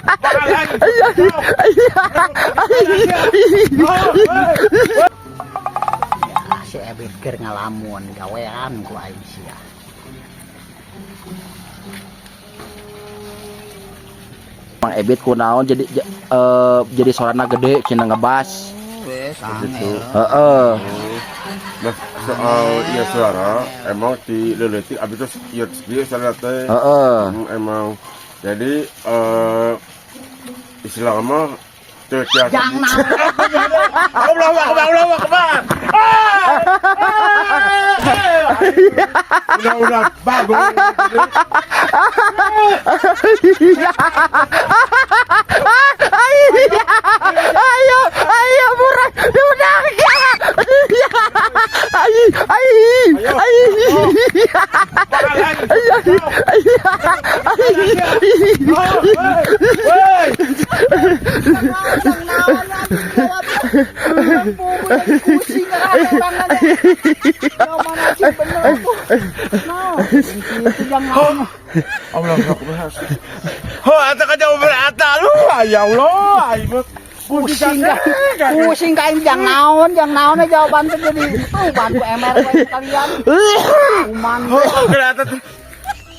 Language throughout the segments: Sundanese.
Balik. Ya, si Ebit keur ngalamun, gawean ku aing sia. Mang Ebit kunaon jadi jadi sorana gede cenah ngebas. Wes angel. Heeh. Nah, soal ya suara emang di leuletik abis terus ya bieu suara teh. Heeh. Emang jadi istilah mah teu tiasa. Jangan. Allah Akbar, Allah Akbar. Udah udah bagus. Ayo, ayo murah, udah. Ayo, ayo, ayo. Pusing orang bener tuh. No, itu jangan. Allah Akbar. Oh, ata ka jauh berata lu. Ya Allah, aing mah. Pusing kan, pusing kain jangan naon jawaban tuh jadi tuh bantu MR kalian. Kuman. Oh, kelihatan tuh.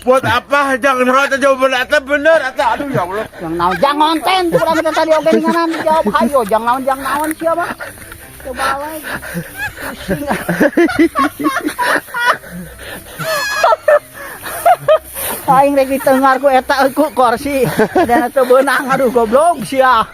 Buat apa? Jangan ata jauh berata bener ata. Aduh ya Allah. Jangan naon, jangan konten tuh kurang kita tadi oke nganan jawab hayo, jangan naon siapa? Coba lagi. Pusing. Aing rek ditengar ku eta ku kursi dan teu beunang, aduh goblok sia.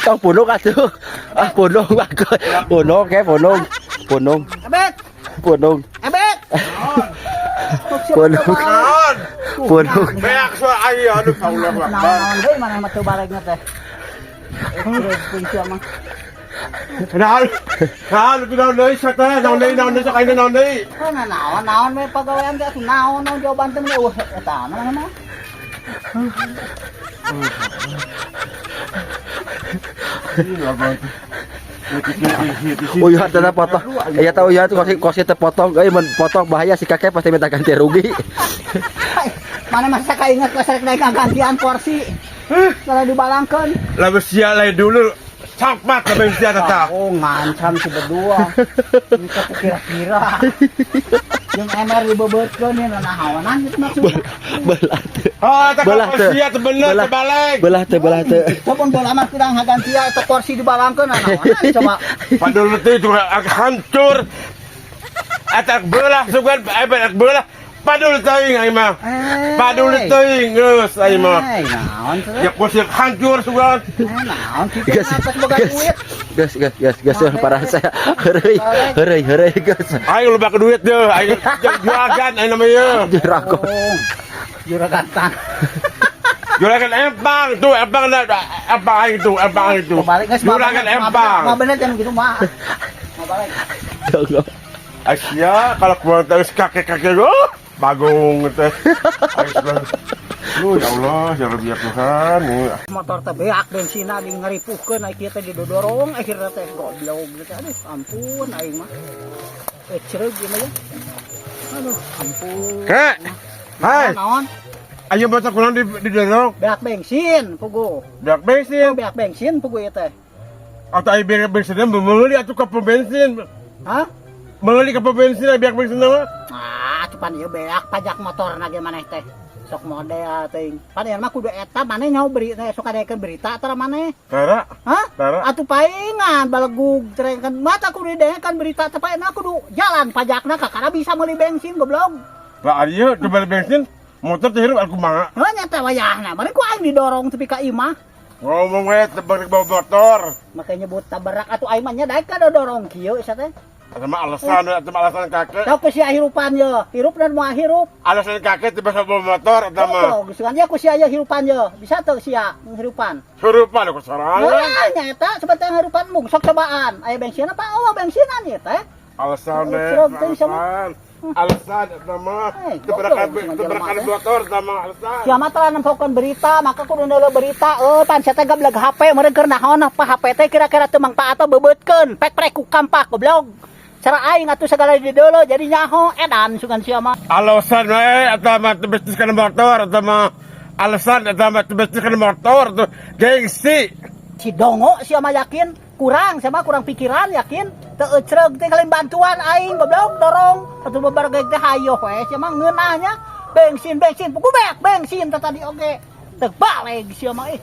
Tong punung atuh. Ah punung bagus. Punung ke punung. Punung. Ebet, Punung. Ebet. Punung. Naon? Punung. Beak suara aing aduh ya Allah Akbar. Naon deui maneh mah teu balegna teh. Eh, mah. Naon? Naon naon deui sateh naon deui naon deui sok aing naon deui. Oh, nah, naon naon we pagawean teh atuh naon naon jawaban teh eueuh eta mana mah. Oh iya teh potong. Iya tahu ya kursi kursi terpotong. Euy mun potong bahaya si kakek pasti minta ganti rugi. Mana masa kainget ka sarek naik gantian kursi. Kalau dibalangkeun. Lah sia lain dulu. Sampat lah sia tata. Oh, ngancam si berdua. Ini kira-kira. Yang MR dibebeutkeun ya nahaonan gitu maksudnya. Belah teu. Oh, tak Belah teu. sia teu bener Belah. terbalik. Belah teu belah teu. Coba bola mah kurang gantian atau kursi dibalangkeun nahaonan coba. Padahal itu juga hancur. Atak belah sugan eh belah. Padul teuing aing mah. Padul teuing geus aing mah. Naon teh? Ya kursi hancur sugan. Naon kitu Gas, atas boga gas, duit. gas, gas, gas, gas, parah saya. Heureuy, heureuy, heureuy, gas. Aing loba ke duit deh, aing juragan aing namanya. Juragan. Oh, juragan tan. Juragan empang tuh, empang empang aing tuh, empang aing tuh. Kebalik geus Juragan empang. Mah bener jangan gitu mah. Mah balik. Asia kalau keluar terus kakek-kakek oh, bagong teh. Lu ya Allah, ya Rabbi ya Tuhan. Motor teh beak bensinna di ngaripuhkeun ai kieu teh didodorong akhirna teh goblok gitu. Aduh, ampun aing mah. Cereug ieu mah ya. Aduh, ampun. Kek. Hai, Naon? ayo motor kurang didorong. Beak bensin pugu. Beak bensin. Beak bensin pugu ieu teh. Atau ayo beak bensinnya membeli atau ke pom bensin. Hah? Membeli ke pom bensin beak bensin mah. Ah, cuman ieu beak pajak motor na ge maneh teh. Sok model teuing. Pan ieu mah kudu eta maneh nyaho beri teh sok adaekeun berita tara maneh. Tara, Hah? tara. Atuh paingan balegug terengkan mata kudu didengekan berita teh paeuna kudu jalan pajakna kakara bisa meuli bensin goblok. Lah ayo coba bensin, motor teh hirup aku mah. Heuh nya teh wayahna, meureun ku aing didorong tepi ka imah. Ngomong we tebak bawa motor. Make nyebut tabarak atuh aing mah nya daek ka dodorong kieu isa teh. Sama alasan, sama alasan kakek. Tau ku sia hirupan ye, hirup dan moal hirup. Alasan kakek tiba bawa motor sama Goblok, geus kan ya ku sia ye hirupan ye. Bisa teu sia hirupan? hirupan aku sorangan. Wah, nya eta sebentar hirupan mung sok cobaan. Aya bensin apa? Oh, bensinan ieu teh. Alasan deh, alasan. Alasan sama tabrakan motor sama alasan. Siapa telah nempokeun berita, maka kudu neuleuh berita. Pan sia teh gableg HP meureun keur naon apa HP teh kira-kira teu mangpaat bebeutkeun. Pek-prek ku kampak goblok. Cara aing atuh segala di dulu jadi nyaho edan sugan sia mah. Alasan we atau mah bisnis kana motor atau mah alasan atau mah bisnis kana motor tuh gengsi. Si dongo sia mah yakin kurang sama kurang pikiran yakin teu ecreg teh kalian bantuan aing goblok dorong atuh babareg teh hayoh we sia mah ngeunahnya bensin bensin puku beak bensin teh tadi oge teu baleg sia mah ih.